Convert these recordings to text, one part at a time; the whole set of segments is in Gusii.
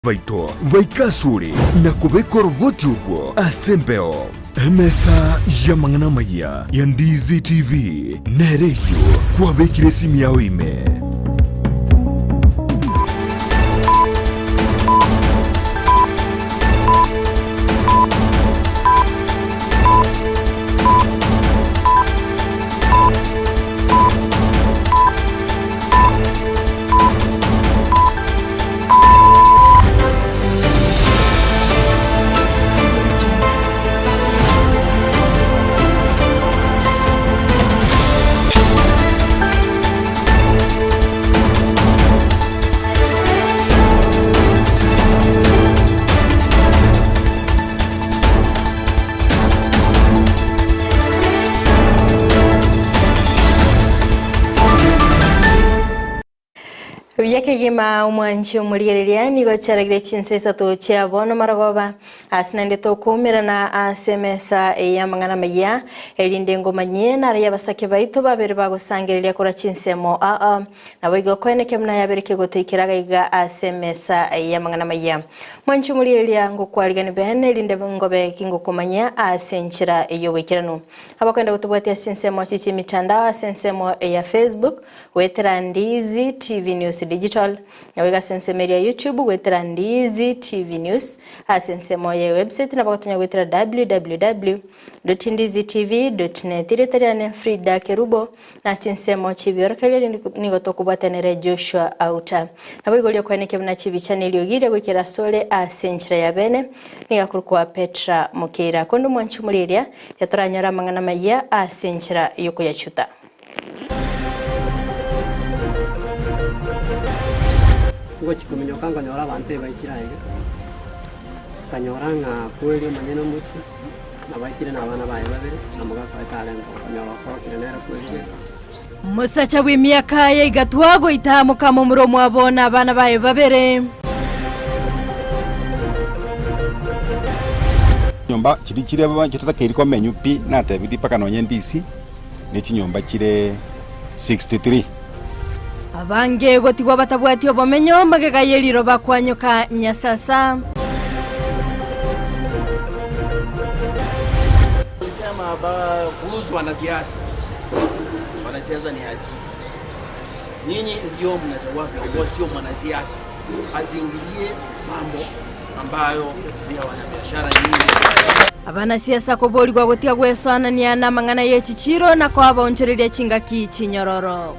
Baito baike asore na kobeka oroboti orwo ase embeo. Emesa y'amang'ana amaya ya Ndizi TV nere eyio kwabekire esimi yao ime. Buya kegima omwanchi omorigereria nigo chiaragire chinsa isato chia bono marogoba, ase naende tokoumerana ase emesa eye y'amang'ana amayia, erinde ngomanyie naro abasake baito babere bagosangereria korwa chinsemo aa. Naboigo koeneke buna yabere kegotoikera gaiga ase emesa eye y'amang'ana amayia. Mwanchi omorigereria ngokwarigani bene erinde ngobe kingokomanyia ase enchera ey'oboikeranu. Abakwenda gotobwatia ase chinsemo echi chi'emitandao ase ensemo ya Facebook, Goetera Ndizi TV News Digital, nabo iga ase ensemo eria YouTube goetera Ndizi TV News, ase ensemo ye website nabo gotonya goetera www.ndizitv.net. Erieta riane Frida Kerubo, na ase chinsemo chi'ebiorokererio nigo tokobwatanere Joshua Auta. Nabo igo riokoenekia buna chibicha na eriogi riria goikera asore ase enchera ya bene, nigo akorokwa Petra Mokeira. Konde omwanchi omorieria, yatoranyore amang'ana amayia ase enchera yokoyachuta. Ngochia kominyoka nkonyora abanto ebaichire aiga, nkanyora ng'a kweri omonyene omochie, nabaikire na abana baye babere, na omogaka oye tarenge oo, nkanyora osokire nere kweri geka. Omosacha bw'emiaka ya igatwa goita mokamomura omwabo na abana baye babere. Nyomba chiria chire chitatakeiri komenywa pi, natebirie mpaka nonye ndisi. ne chinyomba chire 63. Abange gotigwa batabwati obomenyo magega ye riroba kwanyoka Nyasasa. Nilisema ba kuhusu wanasiasa, wanasiasa ni ajira. Nyinyi ndio mnachagua viongozi, sio mwanasiasa asiingilie mambo ambayo ni ya wanabiashara nyinyi. Abanasiasa koborigwa gotiga gwesoanania namang'ana ye chichiiro na koabaonchoreria chingaki chinyororo.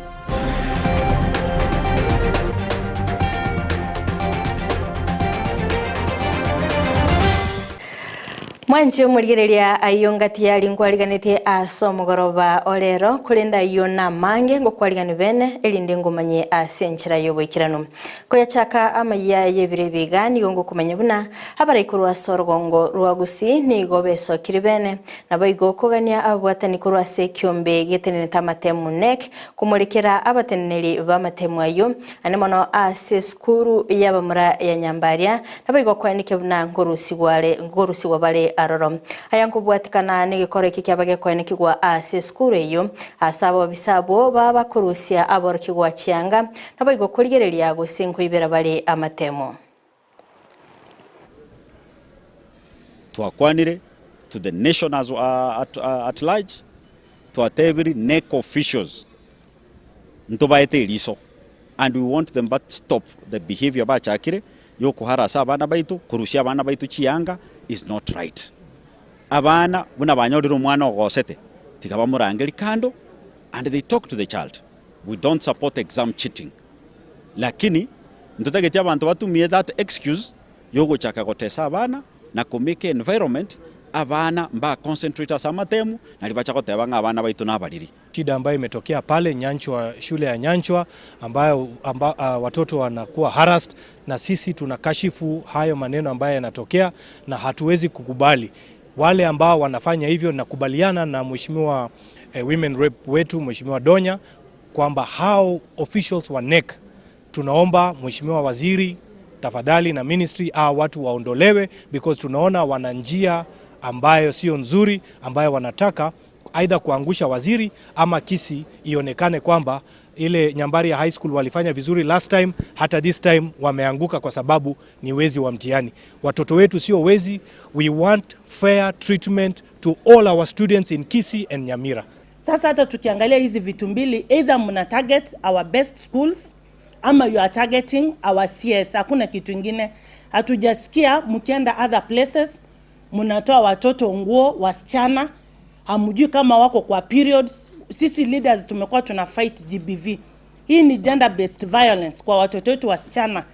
Mwanche omorigereria ayio ngati yari nkwariganetie ase omogoroba o rero, korende ayio namange ngokwarigani bene, erinde ngomanye ase enchera y'oboikeranu. Koyachaka amayia y'ebiro ebi iga nigo ngokomanya buna abarai korwa ase orogongo rwa Gusii nigo besokire bene, naboigo kogania ababwatani korwa ase ekiombe getenenete amatemu NEC komorekera abateneneri b'amatemu ayio, ande mono ase esukuru y'abamura ya Nyambaria, naboigo koeneke buna nkorusigwa bare aroro. Aya nkobwatikana negekoro eke kiaba gekoenekigwa ase esukuru eyio, ase abobisa abwo baba bakorusia aborokigwa chianga, Naboigo korigereria gose nkoibera bare amatemo. Twakwanire to the nation as, at, at large, twatebiri NEC officials ntobaete eriso and we want them but stop the behavior bachakire yokoharasa abana baito, korusia abana baito chianga is not right. Abana buna banyorire omwana ogosete tiga bamorangeri kando and they talk to the child. We don't support exam cheating lakini ntotageti abanto batumie that excuse yogochaka gotesa abana na ko make environment abana mba concentrate ase amatemu nari bacha goteba ng'a abana baito nabariri. Shida ambayo imetokea pale Nyanchwa, shule ya Nyanchwa ambayo amba, uh, watoto wanakuwa harassed, na sisi tunakashifu hayo maneno ambayo yanatokea na hatuwezi kukubali wale ambao wanafanya hivyo. Nakubaliana na mheshimiwa eh, women rep wetu mheshimiwa Donya kwamba hao officials wa NEC tunaomba mheshimiwa waziri tafadhali na ministry hao watu waondolewe because tunaona wana njia ambayo sio nzuri ambayo wanataka aidha kuangusha waziri ama kisi ionekane kwamba Ile Nyambaria High School walifanya vizuri last time, hata this time wameanguka kwa sababu ni wezi wa mtihani. Watoto wetu sio wezi. We want fair treatment to all our students in Kisii and Nyamira. Sasa hata tukiangalia hizi vitu mbili, either mna target our best schools ama you are targeting our CS. Hakuna kitu ingine. Hatujasikia mkienda other places mnatoa watoto nguo wasichana, hamjui kama wako kwa periods. Sisi leaders tumekuwa tuna fight GBV. Hii ni gender based violence kwa watoto wetu wasichana.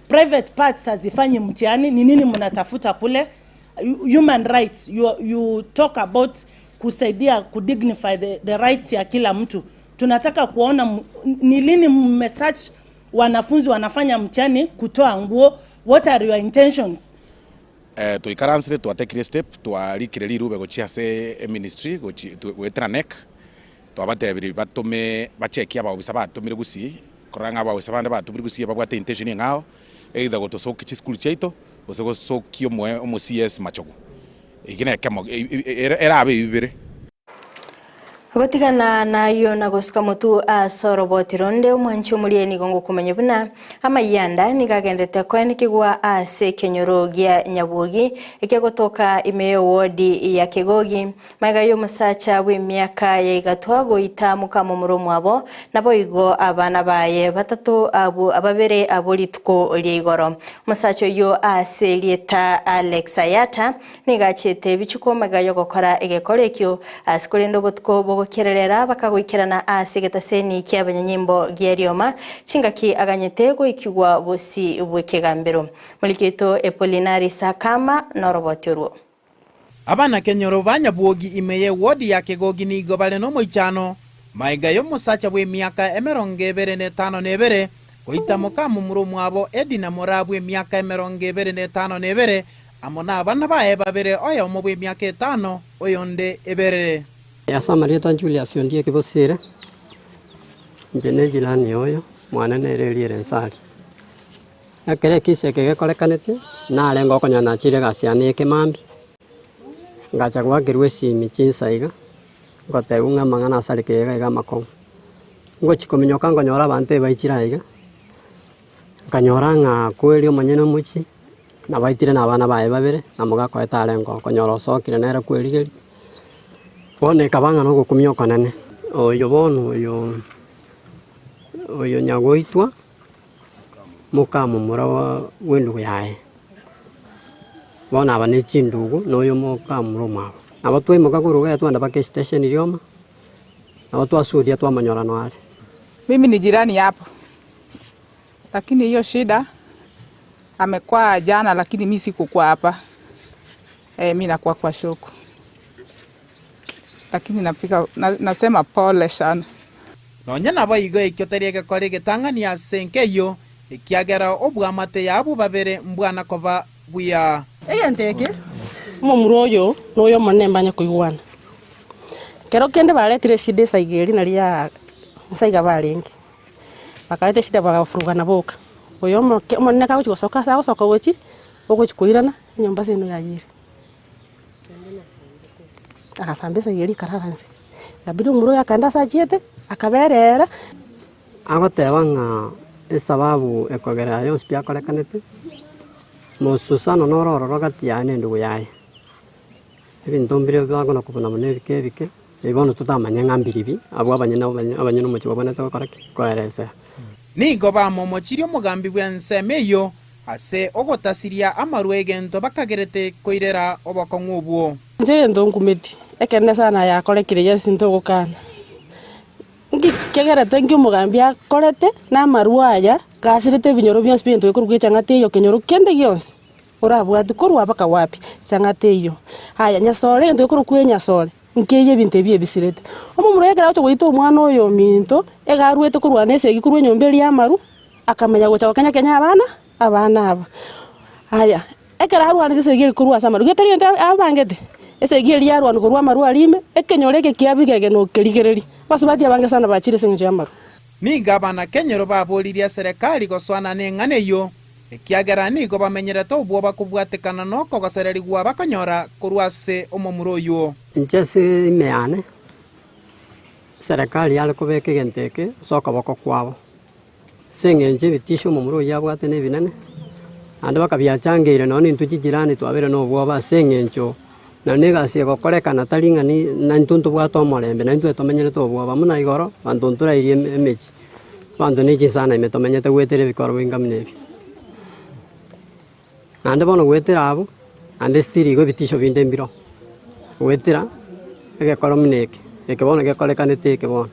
Private parts hazifanyi mtihani, ni nini mnatafuta kule? Human rights, you, you talk about kusaidia kudignify the, the rights ya kila mtu. Tunataka kuona ni lini mmesearch wanafunzi wanafanya mtihani kutoa nguo, what are your intentions? Eh, toikaransire twatekire step twarikire rirube gochia ase eministry goetera NEC twabatebiri batome bachekie abaobisa batomire gusii korora ng'a abaobisa bande batomire gusii babwate intention eng'ao either gotosokia chisukuru chiaito gose gosokia omoe omo CS Machogu. Eki nekemo erabe ebi bibere. Gotigana nayio na gosika motu ase oroboti ronde omwanchi omorie nigo ngokomanya buna amayanda nigo agendete koenekigwa ase ekenyoro gia Nyabogi ekegotoka ime ya wodi ya Kegogi maiga ya omosacha bwa emiaka ya igatwa goita mokamomura omwabo naboigo abana baye batato abo ababere abo rituko ria igoro. Omosacha oyio ase erieta Alex Ayata nigo achete ebichuko maiga ya ogokora egekoro ekio ase korenda obotuko bogokererera bakagoikerana ase egetaseni kia abanyanyimbo gia rioma chingaki aganyete goikigwa bosi bw'ekegambero. Morikito Epolinari Sakama noroboti orwo. Abanakenyoro ba Nyabwogi ime y'ewodi ya Kegogi nigo bare nomoichano, magega y'omosacha bw'emiaka emerongo ebere na etano na ebere, goita mokamomura omwabo Edina Moraa bw'emiaka emerongo ebere na etano na ebere, amo nabana baye babere oyomo bw'emiaka etano, oyonde ebere. Ase amarieta Julius Ondieki Bosire, inche ne ejirani oyo, mwane nere eriere Nsari. Ekero ekisi eke gekorekanete, narenge okonyora nachire egasi yane ya ekemambia, ngacha goakerwa esimi chinsa iga, ngotebiwa ng'a amang'ana asarekire iga iga amakong'u. Ngochia kominyoka nkonyora abanto ebaichire aiga, nkanyora ng'a kweri omonyene omochie, nabaitire na abana baye babere, na mogakoete arenge oo, konyora osokire nere kwerigeria. Bono ekaba ng'a nogokumia okonene, oyo bono oyo oyo nyagoitwa, mokamomura bw'endugu yaye. Bono aba ne chindugu na oyo mokamomura omwabo. Nabo twaimoka korwa iga twagenda mpaka estation rioma, nabo twasuria twamonyora noare. Mimi ni jirani hapo, lakini hiyo shida amekuwa jana, lakini mi sikukuwa hapa. E, mi nakuwa kwa shuku, lakini napika, na, nasema pole sana. Nonya naboigo ekio tari egekora egetang'ani ase enka eyio, ekiagera obwamate y'abwo babere mbwana koba buya. Egento eke, omomura oyo na oyo omonene mbanye koigwana. Ekero kende baretire eshida esaiga eria naria ya nse iga barenge, bakareta eshida bagafurugana boka. Oyo omoke omonene kagochi gosoka ase agosoka gochi, ogochi koirana enyomba ase eno yayire. Agasamba esaiga eria ekarara nse, ikabidi omomura oyo akaenda ase achiete, akaberera. Agoteba ng'a esababu ekogera aya yonsi pi akorekanete, mosusano noro ororo gati yaye na endugu yaye. Ebinto mbire bakona kobuna buna ebike ebike, ebi bono totamanye ng'a mbiribi, abwo abanyene abanyene omochie babwenerete gokora ki? Koeresera. Nigo bamomochirie omogambi bw'ensemo eyio ase ogotasiria amarwa egento bakagerete koirera obokong'u obwo. Inche egento nkumeti, ekenene sana yakorekire yes ntogokana. Nki kegerete nki omogambi akorete na amarwa aya gasirete ebinyoro bionsi bie egento gekorokwa echang'ati eyio kenyoro kende gionsi orabwati korwa mpaka wapi chang'ati eyio. Aya nyasore egento gekorokwa enyasore nkeiyo ebinto ebi ebisirete. Omomura oyo ekero agocha goita omwana oyo ominto, iga arwete korwa na esegi korwa enyomba eria y'amaru, akamanya gocha gokenya kenya abana, abana aba. Aya, ekero arwanete esegi eria korwa ase amaru, getari gento abangete, esegi eria yarwanwa korwa amaru aria ime, ekenyoro eke kia bigege na okerigereria. Abasubati abange sana bachire ase eng'encho y'amaru. Nigo abanakenyoro baboririe eserekari gosoana neng'ana eyio, ekiagera nigo bamenyerete obwoba kobwatekana nokogosererigwa bakonyora korwa ase omomura oyio. Inche ase ime yane. Eserekari yare kobeka egento eke ase okoboko kwabo, ase eng'encho ebitisho omomura oyio abwate na ebinene, naende bakabiachangeire nonye na intwe chijirani twabeire na obwoba ase eng'encho nonye na egasi egokorekana tari ng'a ni na intwe ntobwate omorembe na intwe tomenyerete obwoba. Buna igoro, abanto ntorairie eme emechie, abanto ne chinsana ime tomenyete goetera ebikorwa binga buna ebi. Naende bono goetera abwo, naende still igo ebitisho binde mbiroo, goetera egekoro buna eke, eke bono gekorekanete eke bono.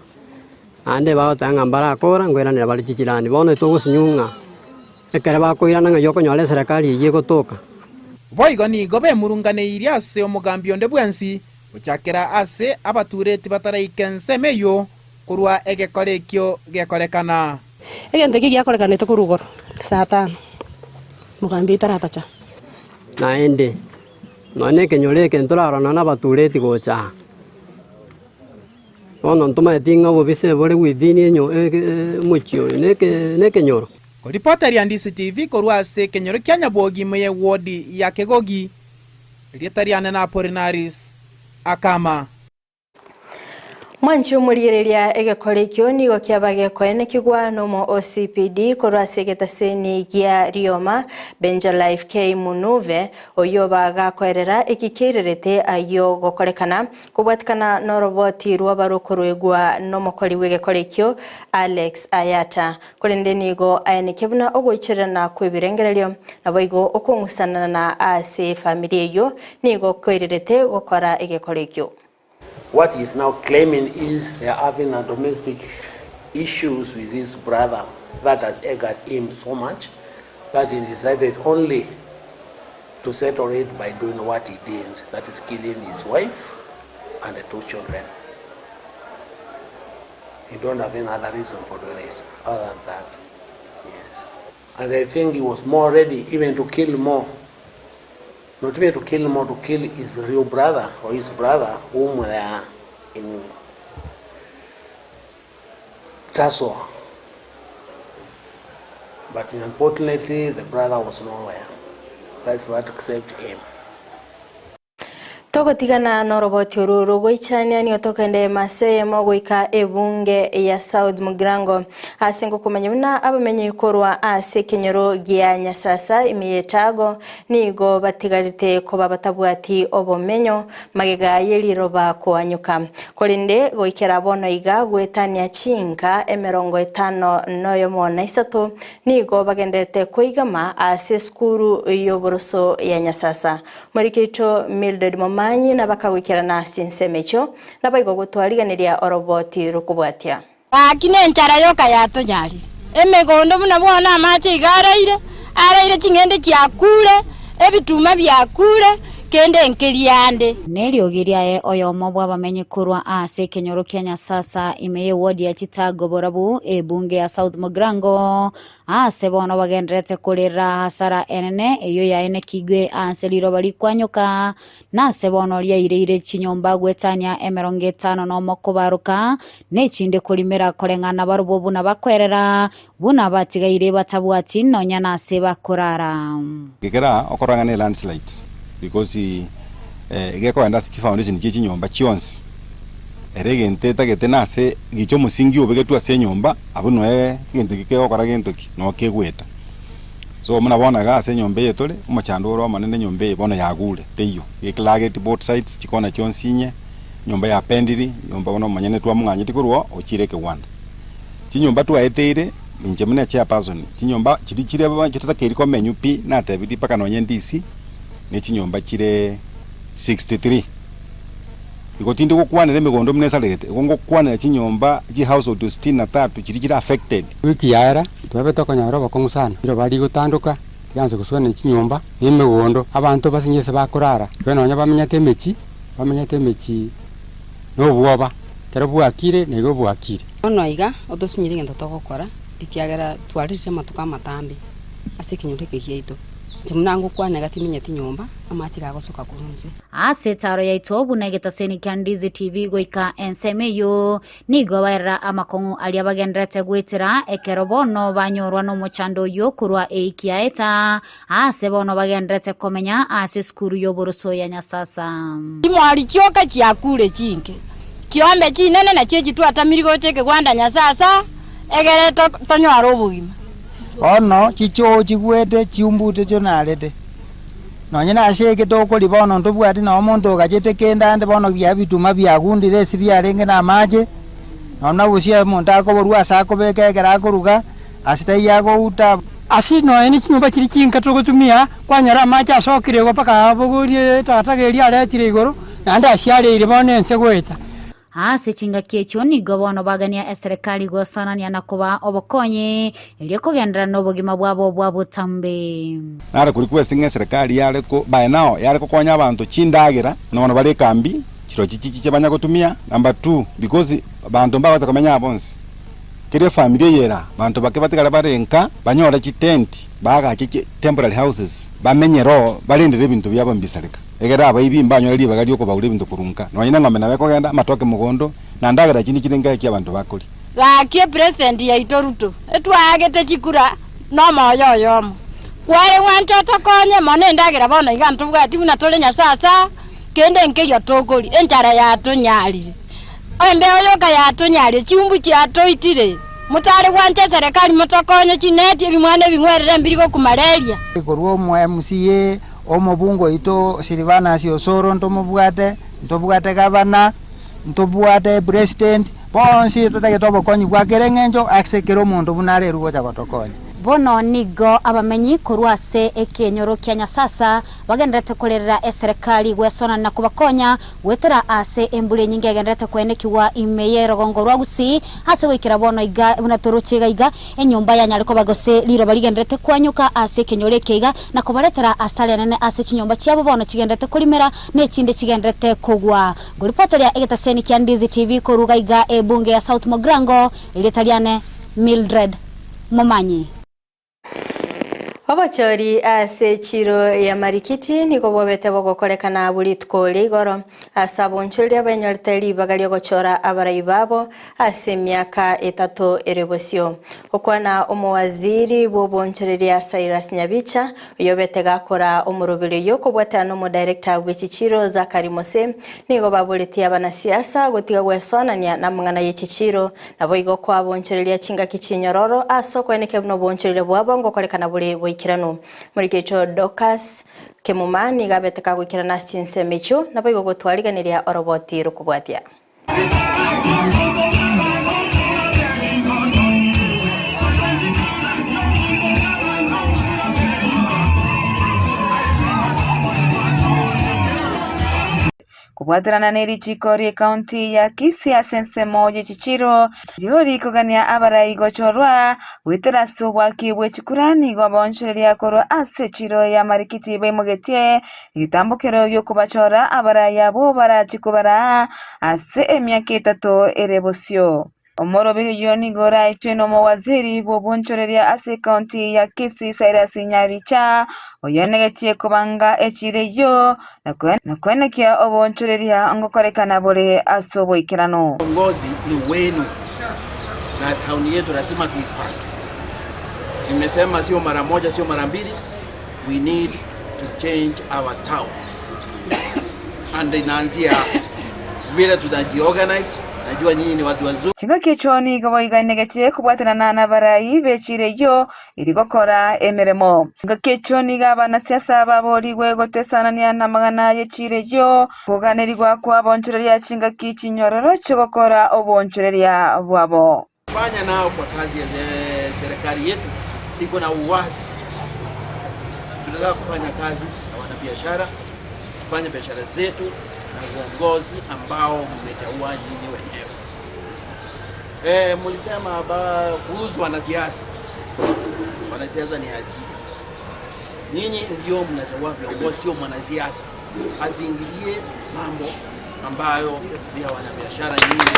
Naende bagoteba ng'a mbarakora nkoiranera bare chichirani, bono etogosinywa ng'a ekero bakoirana ng'ai okonyora eserekari eyio egotoka. Boigo nigo bemurunganeirie ase omogambi onde bwensi, gochakera ase abatureti bataraika ensemo eyio korwa egekora ekio gekorekana. Egento ekio giakorekanete korwa igoro saa tano, mogambi oitaratacha. Naende, nonya na ekenyoro eke ntorarora nonya na abatureti gocha aa. Bono ntomaeti ng'a obobisa bore within enyo omochie oyo na eke na ekenyoro. Koripoteria Ndisi TV korwa ase ekenyoro kia Nyabwogi ime ye ward ya Kegogi, erieta riane na Apolinaris Akama. Mwanchi omorigereria egekora ekio nigo kiaba gekoenekigwa nomo OCPD korwa ase egetaseni gia Rioma, Benjolife K Munuve, oyio bagakoerera eki keirerete ayio gokorekana kobwatikana noroboti rw'abarokoruegwa nomokori bw'egekora ekio Alex Ayata. Korende nigo aenekia buna ogoichererana kw'ebirengererio naboigo okong'usanana ase efamiri eyio nigo koirerete gokora egekora ekio. What he is now claiming is they are having a domestic issues with his brother that has angered him so much that he decided only to settle it by doing what he did, that is killing his wife and the two children. He don't have any other reason for doing it other than that. Yes. And I think he was more ready even to kill more. Not even to kill more, to kill his real brother or his brother whom they are in tussle. But unfortunately, the brother was nowhere. That's what saved him. Togotigana noroboti oru rogoichania nigo tokende emasa eyemo goika ebunge ya South Mugirango ase ngokomanya buna abamenyi korwa ase ekenyoro gia Nyasasa ime y'Etago nigo batigarete koba batabwati obomenyo magega ye riroba koanyuka. Korende goikera bono iga goetania chinka emerongo etano noyomo na isato nigo bagenderete koigama ase esukuru y'oboroso ya Nyasasa. Morikeito Mildred Momanyi nabakagoikerana ase ensemo echio, naboigo gotwarigeneria oroboti rokobwatia. Gaki nenchara yoka yatonyarire. Emegondo buna bono amache iga araire, araire ching'ende chiakure, ebituma biakure, kende nkeriande. Neriogi riaye oyomo bw'abamenyi korwa ase ekenyoro kia Nyasasa ime y'ewodi ya Chitago borabu ebunge ya South Mugirango Aase bono bagendererete korera hasara enene eyio yaenekigwe ase riroba rikwanyoka, na ase bono riaireire chinyomba goetania emerongo etano nomo kobaroka, na echinde korimera koreng'ana barobwo buna bakwerera, buna batigaire batabwati nonya nase bakorara. Gekera okorora ng'a ne landslide because gekoenda ase chifoundation chie chinyomba chionsi. Ere egento etagete nase gicha omosingi obegetwe ase enyomba, abwo noe egento eke kegokora gento ki? Noo kegoeta. So buna bono iga ase enyomba eye tore, omochando ore omonene enyomba eye bono yagure, teiyo. Geklageti both sides, chikona chionsi inye, enyomba yapendiri, enyomba bono omonyene twamong'anyeti korwa oo, ochire ekegwanda. Chinyomba twaeteire, inche buna echairperson, chinyomba chiria chire chitatakeiri komenywa pi, natebirie mpaka nonye ndisi, ne chinyomba chire 63. Igo tindi gokwanera emegondo buna esaregete, igo ngokwanera chinyomba chihousehold sitini na tatu chiria chire affected. Wiki yaera, twabe tokonyora obokong'u sana, riroba rigotandoka, rianse gosuana chinyomba na emegondo, abanto basinye ase bakorara, ekero nonya bamenyete emechie, bamenyete emechie nobwoba, ekero bwakire naigo bwakire. Bono iga otosinyire egento togokora, ekiagera twaririre amatuko amatambe ase ekenyoro eke giaito. Inche buna ngokwana iga timenyeti nyomba, amache gagosoka korwa inse. Ase etaaro yaito buna egetaseni kia Ndizi TV goika ensemo eyio, nigo baerera amakong'u aria bagendererete goetera ekero bono banyorwa nomochando oyio korwa eiki yaeta, aase bono bagendererete komenya ase esukuru y'oboroso ya Nyasasa. Chimori chioka chiakure chinke. Chiombe chinene nachio echi twatamiri gocha ekegwanda Nyasasa, egere tonyore obogima. Bono chichoo chigwete chiumbute chionarete, nonye nase eke tokoria bono ntobwati nonye omonto ogachete kende ande bono bia bituma biagundire ase biarenge na amache, nonye na obosie omonto akoborwa ase akobeka ekero akoruga, ase taiyo agouta. Ase nonya ne chinyomba chiria chinke togotumia, kwanyora amache asokire igo mpaka abogorie etakataka eria aretire igoro, naende asiareire bono ense goeta. Ase chingaki echio nigo bono bagania eserekari gosanania na kobaa obokonyi, erio kogenderera nobogima bwabo bwa botambe. Nare ko request ng'a eserekari yare ko by now yare gokonya abanto chindagera buna bono bare ekambi chirochio chichiche banya gotumia. Number two, because abanto mbagocha komenya aa bonsi, kera efamiri eye era abanto bake batigare bare nka banyore chitent baagache chi temporary houses bamenyere oo barendere ebinto biabo mbisareka. Egere abaibi mbanyore ribaga ri'okobaura ebinto korwa nka, nonya neng'ombe nabo ekogenda, amatoke mogondo, na ndagera chinde chire nka eki abanto bakoria. Gaki epresident yaito Ruto etwaagete chikura nomoyo oyomo. Kware gwancha otokonye mono endagera bono iga ntobwati buna tore Nyasasa kende nkeiyo tokoria enchara yatonyarire. Embeo yoka yatonyarire chiumbu chiatoitire. Motare gwancha eserekari motokonye chineti ebimwana ebing'werere mbiri gokumaleria. Korwa omo MCA, omobunge oito Silvanus Osoro ntomobwate, ntobwate gavana, ntobwate president, bonsi totagete obokonyi bwa kera eng'encho ase kera omonto buna arerwe gocha gotokonya. Bono nigo abamenyi korwa ase ekenyoro kia Nyasasa bagendererete korerera eserekari gwesona na kobakonya goetera ase embura enyinge egendererete koenekigwa ime y'erogongo rwa Gusii ase goikera bono iga buna toroche iga iga enyomba yanyare koba gose riroba rigendererete kwanyoka ase ekenyoro eke iga na kobaretera asara enene ase chinyomba chiabo bono chigendererete korimera na echinde chigendererete kogwa. Ngoripoteria egetaseni kia Ndizi TV koruga iga ebunge ya South Mogrango, erieta riane Mildred Momanyi. Obochori ase echiro ya Marikiti nigo bobete bogokorekana buri rituko ria igoro, ase abonchoreria abenyorete ribaga riogochora abarai babo ase emiaka etato ere bosio. Gokwana omowaziri bw'obonchoreria Cyrus Nyabicha, oyobete gakora omoroberi oyio kobwatana nomodirector bwe chichiro Zachary Mose, nigo baboretie abanasiasa gotiga gwesoanania namang'ana ye chichiro Naboigo kwabonchoreria chingaki chinyororo ase okoenekia buna obonchoreria bwabo ngokorekana bore boikeranu. Morigecho Dorcas Kemuma nigo abete kagoikerana ase chinsemo echio, naboigo gotwariganiria oroboti rokobwatia. Kobwaterana ne richiko ri'ecounty ya Kisii ase ensemo ye chichiro, riria rikogania abarai gochorwa goetera ase obwaki bwe chikura nigo abaonchoreria korwa ase echiro ya Marikiti baimogetie egetambokero gi'okobachora abarai abwo barache kobaraa ase emiaka etato ere bosio. Omoroberi oyio nigo oraetwe nomowaziri bw'obonchoreria ase ekaunti ya Kisii Cyrus Nyabicha, oyonegetie kobanga echira eyio na koenekia obonchoreria ngokorekana bore ase oboikeranu. Uongozi ni wenu na town yetu lazima tuipange. Nimesema sio mara moja, sio mara mbili, we need to change our town and inaanzia vile tutajiorganize. Najua nyinyi ni watu wazuri. Chingaki echio nigo boiganegetie kobwatanana nabarai b'echira eyio eri gokora emeremo. Chingaki echio nigo abanasiasa baborigwe gotesanania namang'ana y'echira eyio, koganerigwa kw'abonchoreria chingaki chinyororo chi'ogokora obonchoreria bwabo. Fanya nao kwa kazi ya serikali yetu iko na uwazi. Tunataka kufanya kazi na wanabiashara, tufanye biashara zetu na uongozi ambao mmeteua nyinyi wenyewe. E, mlisema kuhusu wanasiasa. Wanasiasa ni ajira. Nyinyi ndio mnateua viongozi, sio mwanasiasa. Asiingilie mambo ambayo ni ya wanabiashara nyinyi.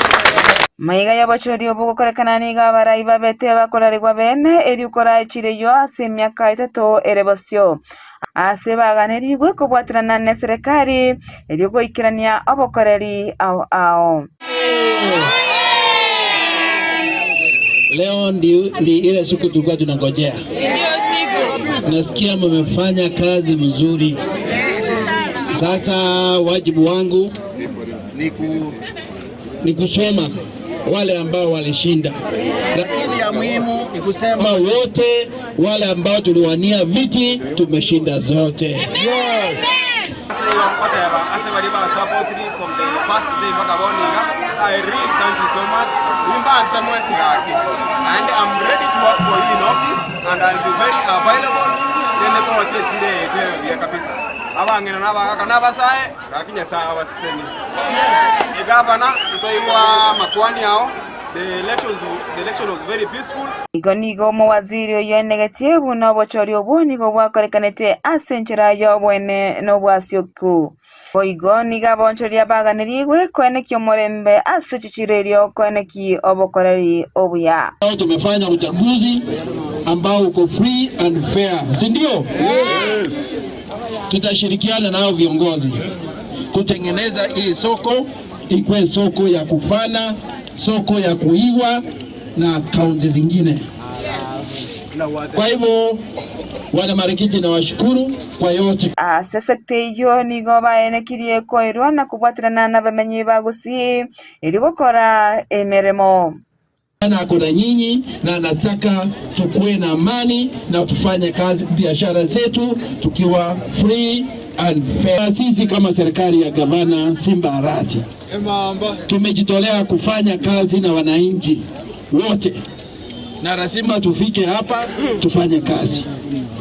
Maiga y'obochori obo gokorekana nigo abarai babete bakorarigwa bene erio koraechire eyio ase emiaka etato ere bosio. Ase baganerigwe kobwaterana neserekari erio goikerania obokoreri ao ao. Leo ndi, ndi ile siku tulikuwa tunangojea. Nasikia mmefanya kazi mzuri. Sasa wajibu wangu ni ni kusoma wale ambao walishinda, Lakini ya muhimu ni kusema wote wale ambao tuliwania viti tumeshinda zote. Yes. Ase igo ngoteba ase baria bansapotiri from the first day mpaka bono iga, I really thank you so much. Nimbanchete mwensi gaki naende am ready to work for you in office and I'll be very available rende toroche esira eye yaito ebe buya kabisa. Abang'ina na abagaka na abasae, gaki Nyasae abasesenie. Egavana, ntoigwa amakwani ao, the elections, the election was very peaceful. Igo nigo omowaziri oyio aenegetie buna obochori obwo nigo bwakorekanete ase enchera y'oboene na obwasioku. Boigo nigo abonchoreria baganerigwe koenekia omorembe ase chichiro erio koenekia obokoreri obuya. Leo tumefanya uchaguzi ambao uko free and fair, si ndio? Yes. Tutashirikiana nao viongozi kutengeneza hii soko ikuwe soko ya kufana, soko ya kuigwa na kaunti zingine. Kwa hivyo wana Marikiti, nawashukuru kwa yote. Ase esekta eyio nigo baenekirie koirwa na kobwaterana nabamenyi ba Gusii erio gokora emeremo. Bwana ako na nyinyi na anataka tukuwe na amani na tufanye kazi biashara zetu tukiwa free and fair. Sisi kama serikali ya gavana Simba Arati tumejitolea kufanya kazi na wananchi wote, na lazima tufike hapa tufanye kazi.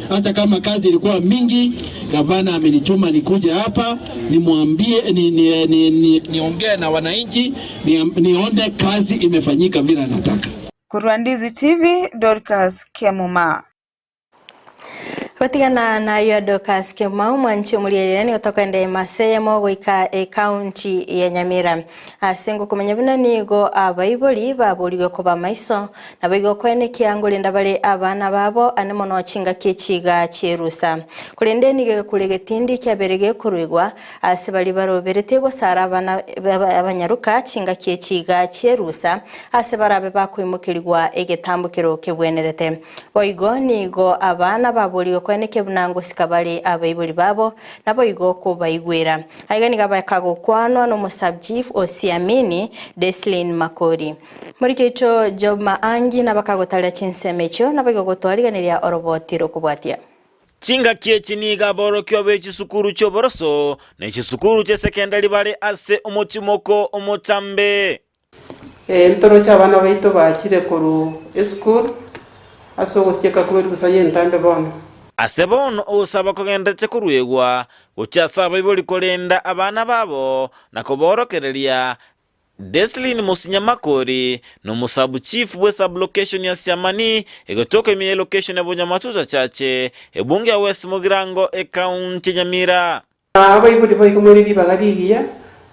Hata kama kazi ilikuwa mingi, gavana amenituma nikuje hapa nimwambie, ni, ni, ni, ni, niongee na wananchi ni, nione kazi imefanyika vile anataka. Korwa Ndizi TV, Dorcas Kemuma. Gotigana nayo Dorcas Kimau mwanchi omorierere nigo tokoenda emase eyemo goika ekaunti ya Nyamira. Ase ngokomenya buna nigo abaibori baborigwe koba maiso nabo igo koenekia ngorenda bare abana babo ane mono chingaki echiga chierusa. Korende nigo egekura egetindi kiabere gekoruigwa ase bari baroberete gosara abana abanyaruka chingaki echiga chierusa ase barabe bakoimokerigwa egetambokero kebwenerete. Boigo nigo abana baborigwe koenekia buna ngosika bare abaibori babo naboigo kobaigwera. Aiga nigo bakagokwanwa na omosubchief o Siamini Deslin Makori. Morike oito Job Maangi nabakagotarera chinsemo echio naboigo gotwariganeria oroboti rokobwatia. Chingaki echi nigo aborokigwa be chisukuru chi'oboroso ne chisukuru chi'esekendari bare ase omotimoko omotambe. Ntoroche abana baito bachire korwa esukuru ase ogosieka kw'erusa y'entambe bono. Ase bono ogosaba kogenderete koruegwa gochia ase abaibori korenda abana babo na koborokereria, Deslyn Musinyamakori nomosabuchief bwe sub-location ya Siamani egotoka ime ye location ya Bonyamatuta Chache, ebunge ya West Mugirango ecounty ya Nyamira. Abaibori boigo moire ribaga rigiya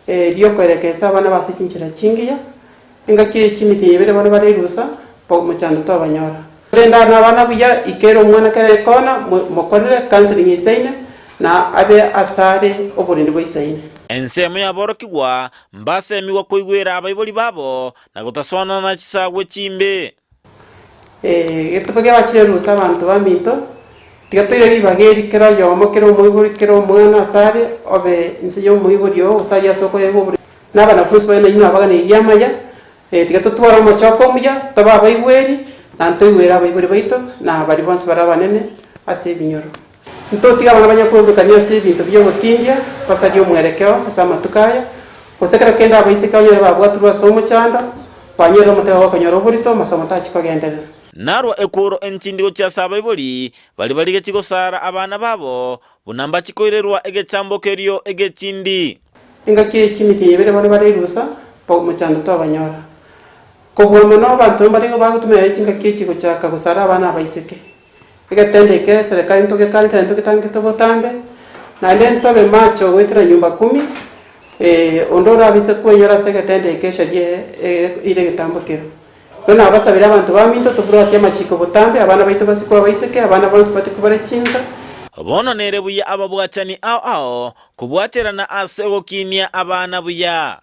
riokoerekesa abana base chinchera chingiya, engaki eye chimiti ebere bono bare erusa, mochando tobanyora. Korende na abana buya, ikera omwana kera ekona, mokorere counselling eisaine, na abe asare oborendi bwaisaine. Ensemo y'aborokigwa mbasemigwa koigwera abaibori babo na gotasoanana chisagwe chimbe. Egetuba kiabachire rusa abanto baminto, tiga toire ribaga eri kera oyomo, kera omoibori, kera omwana asare, obe inse y'omoibori oo, gose aria ase okoegwa obore. Na abanafunsi baye nainwe abaganeirie amaya, tiga totware omochoko omuya, tobe abaigweri, na ntoigwere abaibori baito, na baria bonsi bare abanene ase ebinyoro. Ntotige abana banya kweburukania ase ebinto bi'ogotindia, basarie omwerekeo ase amatuko aya, gose ekero kende abaiseke onyore babwatirwe ase omochando, Banyerire omotego gokonyora oborito, amasomo tachi kogenderera. Narwa ekworo entindi gochia ase abaibori baria barigetie gosara abana babo, buna mbachikoirerwa egechambo kerio egetindi. Engaki eye chimiti ebere bono bare erusa, mochando tobanyora. Kobua mono abanto mbare igo bagotumera chingaki echi gochaka gosara abana abaiseke. Egetendo eke eserekari ntogekanete naende togetangete botambe, naende ntobe macho goetera nyumba kumi, onde orabaise kwenyora ase egetendo eke esharia ire egetambo kero. Igo nabasabire abanto baminto tobwati amachiko botambe, abana baito basikwe abaiseke, abana bonsi batikwe bare chinka. Bono nere buya ababwatani ao ao kobwaterana ase ogokinia abana buya.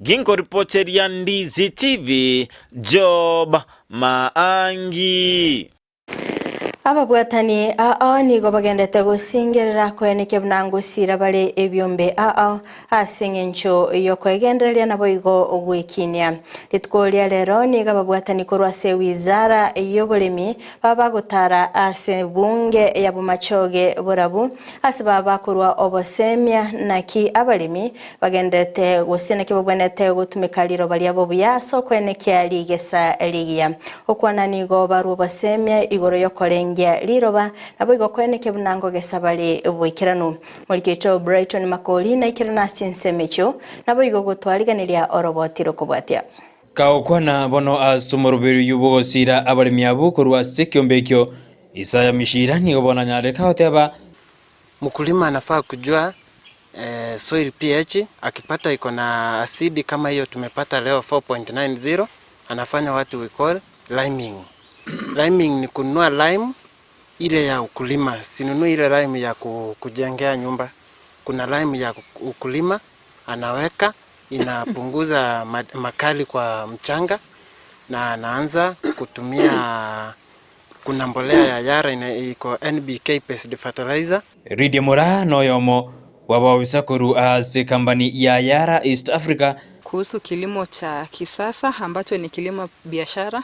Ginkoripoteria Ndizi TV, Job Maangi. Ababwatani ao nigo bagendete gosingerera koenekia buna ngosira bare ebiombe ao ase eng'encho y'okoegendereria naboigo gwekinia. Rituko ria rero nigo ababwatani korwa ase ewizara y'oboremi baba bagotara ase ebunge ya Bomachoge Borabu ase baba bakorwa obosemia naki abaremi bagenderete gose naki babwenerete gotumeka riroba riabo buya ase okoenekia rigesa rigiya. Okwana nigo barwe obosemia igoro y'okorengia riroba, naboigo koenekia buna nkogesa bare boikeranu. Morikecho Brighton Makori naikerane ase chinsemo echio, naboigo gotwariganeria oroboti rokobwatia. Kagokwana bono ase omoroberi oyio bw'ogosiira abaremi abwo korwa ase ekiombe ekio, Isaya Mishira nigo bono anyarire goteba. Mkulima anafaa kujua soil pH, akipata iko na asidi kama hiyo tumepata leo 4.90, anafanya what we call liming. Liming ni kununua lime ile ya ukulima, sinunue ile lime ya kujengea nyumba. Kuna lime ya ukulima anaweka inapunguza makali kwa mchanga na anaanza kutumia kuna mbolea ya Yara ina iko NBK based fertilizer. Lydia Moraa noyomo bw'abaofisa korwa ase ekambani ya Yara East Africa. Kuhusu kilimo cha kisasa ambacho ni kilimo biashara,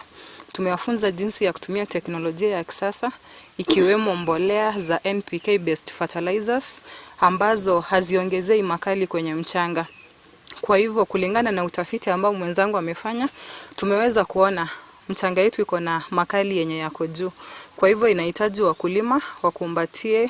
tumewafunza jinsi ya kutumia teknolojia ya kisasa ikiwemo mbolea za NPK based fertilizers ambazo haziongezei makali kwenye mchanga. Kwa hivyo kulingana na utafiti ambao mwenzangu amefanya, tumeweza kuona mchanga yetu iko na makali yenye yako juu. Kwa hivyo inahitaji wakulima wakumbatie,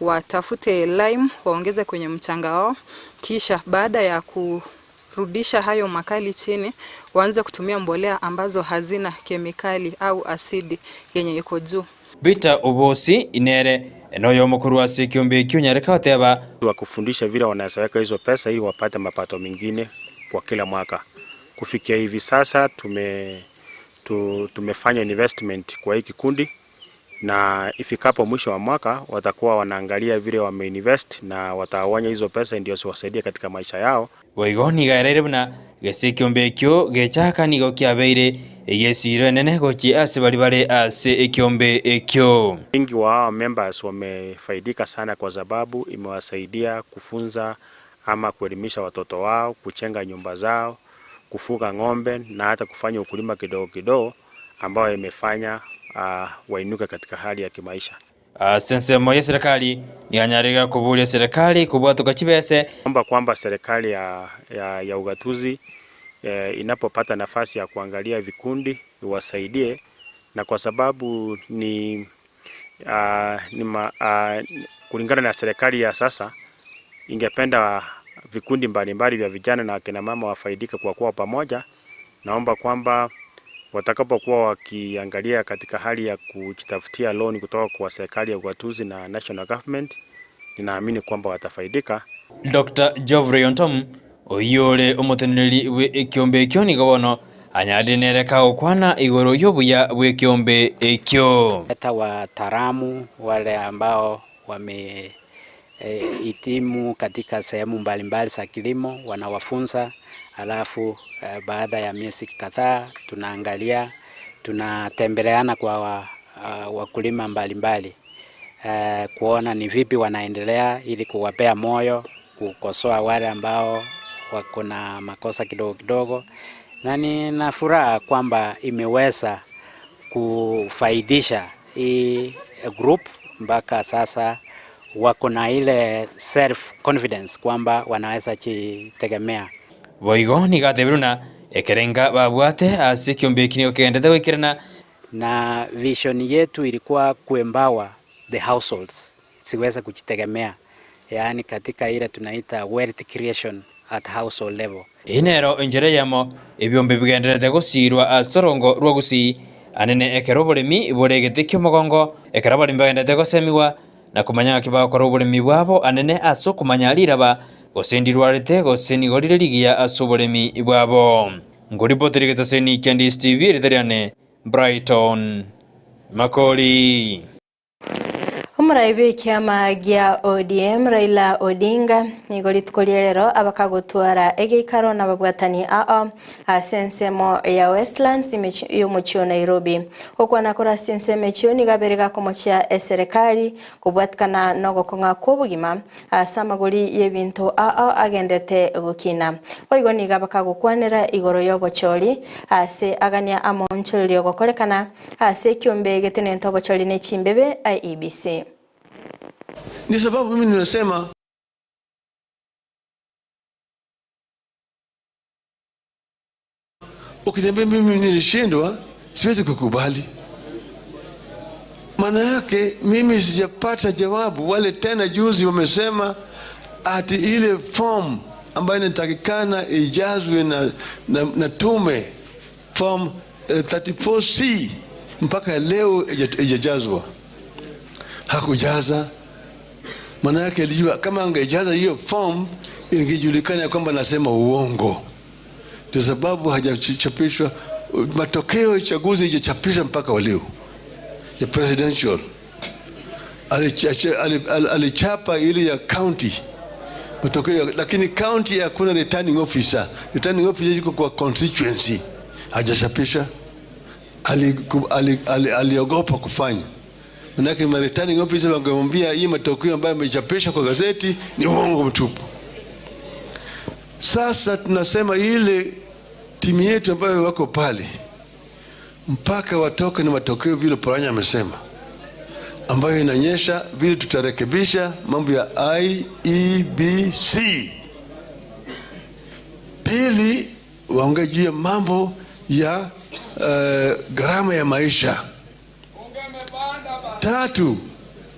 watafute lime, waongeze kwenye mchanga wao. Kisha baada ya kurudisha hayo makali chini, waanze kutumia mbolea ambazo hazina kemikali au asidi yenye iko juu. Peter Obosi inere noyomo korwa ase ekiombe ekio onyare goteba. Wa kufundisha vile wanaweza weka hizo pesa ili wapate mapato mengine kwa kila mwaka. Kufikia hivi sasa tume, tu, tumefanya investment kwa hii kikundi na ifikapo mwisho wa mwaka watakuwa wanaangalia vile wameinvest na watagawanya hizo pesa ndio ziwasaidie katika maisha yao. Boigo nigo aereire buna gese ekiombe ekio gechaka nigo kiabeire egesiiro enene gochia ase baria bare ase ekiombe ekio. Wengi wa hawa members wamefaidika sana kwa sababu imewasaidia kufunza ama kuelimisha watoto wao, kujenga nyumba zao, kufuga ng'ombe na hata kufanya ukulima kidogo kidogo ambayo imefanya uh, wainuke katika hali ya kimaisha. Ase ensemo y'eserekari nigo anyarire koboria eserekari kobwatoka chibese. Omba kwamba serikali ya, ya, ya ugatuzi eh, inapopata nafasi ya kuangalia vikundi iwasaidie, na kwa sababu ni, uh, ni ma, uh, kulingana na serikali ya sasa ingependa vikundi mbalimbali vya vijana na akina mama wafaidike kwa kuwa pamoja. Naomba kwamba watakapokuwa wakiangalia katika hali ya kujitafutia loan kutoka kwa serikali ya ugatuzi na national government, ninaamini kwamba watafaidika. Dr. Geoffrey Ontom, oyio ore omoteneneri bwe ekiombe ekio nigo bono anyarire nere kagokwana igoro y'obuya bw'ekiombe ekio. Hata wataalamu wale ambao wame hitimu katika sehemu mbalimbali za kilimo wanawafunza, alafu baada ya miezi kadhaa tunaangalia, tunatembeleana kwa wakulima mbalimbali kuona ni vipi wanaendelea ili kuwapea moyo, kukosoa wale ambao wako na makosa kidogo kidogo, na nina furaha kwamba imeweza kufaidisha hii group mpaka sasa wako na ile self confidence kwamba wanaweza jitegemea. Boigo nigo atebire buna ekerenga babwate ase ekiombe eki nigo kegenderete goikerana. Na vision yetu ilikuwa kuempower the households ziweze kujitegemea, yaani katika ile tunaita wealth creation at household level. Eye nero enchera eyemo ebiombe bigendererete gosiirwa ase orongo rwa Gusii, anene ekero oboremi bore egete ki'omogongo, ekero abaremi bagendererete gosemigwa na komanya ng'aki bagokora oboremi bwabo anene ase okomanya riraba, gose ndirwarete gose nigo rire rigiya ase oboremi bwabo. Ngoripoteria egetaseni kia Ndisi TV erita riane, Brighton Makori. Omorai bw'ekiama gia ODM Raila Odinga nigo rituko ria rero abakagotwara egeikaro nababwatani ao ase ensemo ya Westlands y'omochie o Nairobi. Gokwana korwa ase chinsemo echio nigo abere gakomochia eserekari kobwatikana nogokong'a kw'obogima ase amagori y'ebinto ao agendete gokina. Boigo nigo abakagokwanera igoro y'obochori ase agania amaonchorerio gokorekana Ase ekiombe getenenete obochori ne chimbebe, IEBC. Ndio sababu mimi nimesema ukiniambia mimi nilishindwa, siwezi kukubali. Maana yake mimi sijapata jawabu. Wale tena juzi wamesema ati ile form ambayo inatakikana ijazwe na, na, na tume form 34C mpaka leo ijajazwa, hakujaza. Maana yake alijua kama angejaza hiyo form ingejulikana ya kwamba nasema uongo. Ndio sababu hajachapishwa matokeo ya uchaguzi, ijachapishwa mpaka wa leo ya presidential. Alichapa ile ya county matokeo, lakini county hakuna returning officer. Returning officer yuko kwa constituency, hajachapisha. Aliogopa ali, ali, ali kufanya manake, ma returning officer wangemwambia hii matokeo ambayo amechapisha kwa gazeti ni uongo mtupu. Sasa tunasema ile timu yetu ambayo wako pale mpaka watoke na matokeo vile Paranya amesema, ambayo inaonyesha vile tutarekebisha mambo ya IEBC. Pili, waongee juu ya mambo ya gharama ya maisha. Tatu,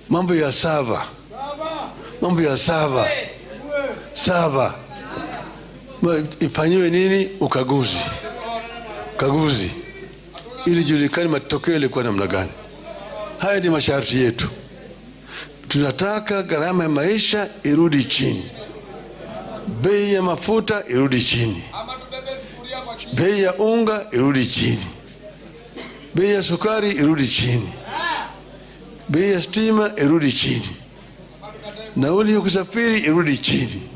mambo ya sava, mambo ya sava sava ifanyiwe nini? Ukaguzi, ukaguzi ili julikane matokeo yalikuwa namna gani. Haya ni masharti yetu. Tunataka gharama ya maisha irudi chini, bei ya mafuta irudi chini, bei ya unga irudi chini, bei ya sukari irudi chini, bei ya stima irudi chini, nauli ya kusafiri irudi chini.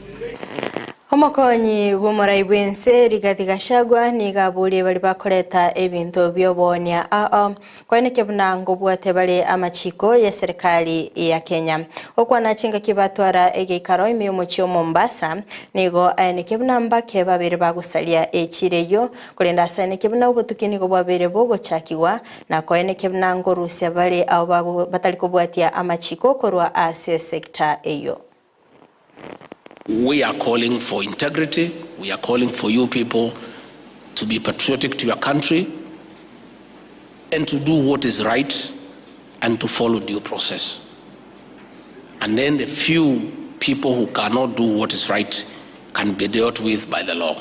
Omokonyi bw'omorai bw'ense Rigathi Gachagua nigo aburie baria bakoreta ebinto bi'oboonia ao koeneke buna ngobwate bare amachiko ya serikali ya Kenya. Okwana chingaki batwara egeikaro ime y'omochie o Mombasa nigo aeneke buna mbake babere bagosaria echiro eyio korende ase aeneke buna obotuki nigo bwabere bogochakigwa na koeneke buna ngorusia bare ao batari kobwatia amachiko korwa ase esector eyio. We are calling for integrity. We are calling for you people to be patriotic to your country and to do what is right and to follow due process. And then the few people who cannot do what is right can be dealt with by the law.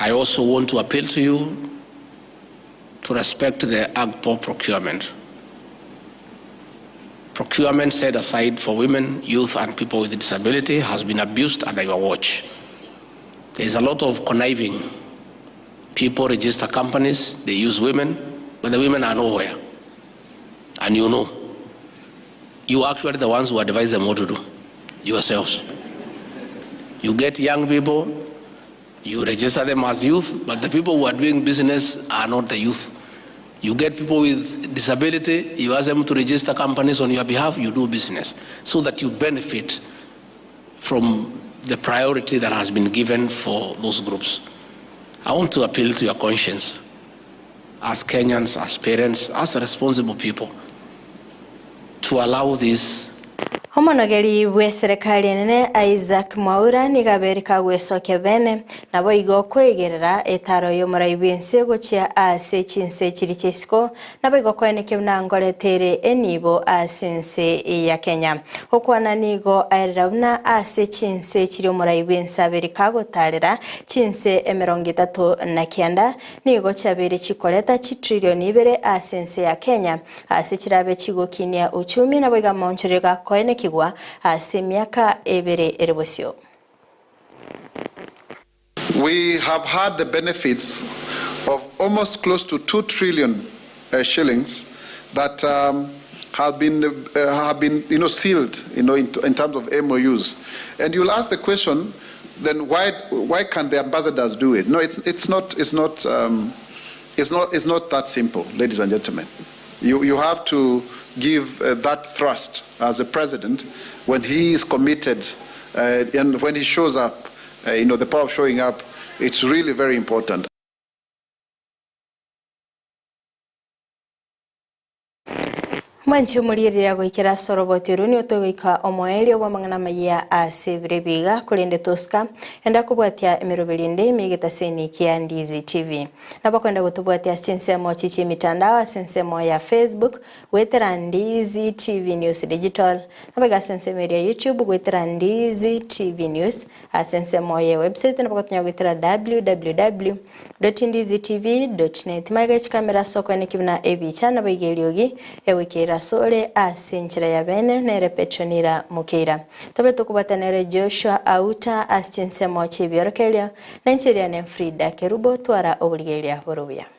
I also want to appeal to you to respect the AGPO procurement. Procurement set aside for women, youth, and people with disability has been abused under your watch. There is a lot of conniving. People register companies, they use women, but the women are nowhere. And you know, you are actually the ones who advise them what to do, yourselves. You get young people, you register them as youth, but the people who are doing business are not the youth. You get people with disability, you ask them to register companies on your behalf, you do business so that you benefit from the priority that has been given for those groups. I want to appeal to your conscience as Kenyans, as parents, as responsible people, to allow this Omonogeri bwe serikali enene Isaac Mwaura nigo abere kagwesokia bene nabo igo okwegerera etaro y'omorai bw'ense gochia ase chinse chiri chia nabo igo koeneke buna ngoretere enibo ase ense ya Kenya. Okwana nigo aerera buna ase chinse chiri omorai bw'ense abere kagotarera chinse emerongo etato na kianda nigo chiabere chikoreta chitrilioni ibere ase ense ya Kenya ase chirabe chigokinia uchumi nabo iga maonchorero gakoenekigwa ase emiaka ebere ere bosio. We have had the benefits of almost close to 2 trillion shillings that have been, uh, have been you know, sealed you know, in, in terms of MOUs. And you'll ask the question, then why, why can't the ambassadors do it? No, it's, it's, not, it's, not, um, it's, not, it's not that simple, ladies and gentlemen. You, you have to give uh, that thrust as a president when he is committed uh, and when he shows up, uh, you know, the power of showing up, it's really very important. Mwanchi omoriereri agoikera ase oroboti oru nigo togoika omoerio bw'amang'ana amaya ase ebiro ebiga korende tosika enda kobwatia emeroberi ende ime egetaseni kia Ndizi TV. Nabo okoenda gotobwatia ase chinsemo chi chiemitandao ase ensemo ya Facebook goetera Ndizi TV News Digital nabo iga ase ensemo eria ya YouTube goetera Ndizi TV News ase ensemo ye website nabo ogotonya goetera www. Dotindizitv.net Magega chikamera ase okoeneki buna ebicha naboigo eriogi riagoikeire asore ase enchera ya bene nere Petronila Mukeira. Tobe tokobwata nere Joshua Auta ase chinsemo chi'ebiorokererio na inche riane Frida Kerubo twara oborigereria bore obuya.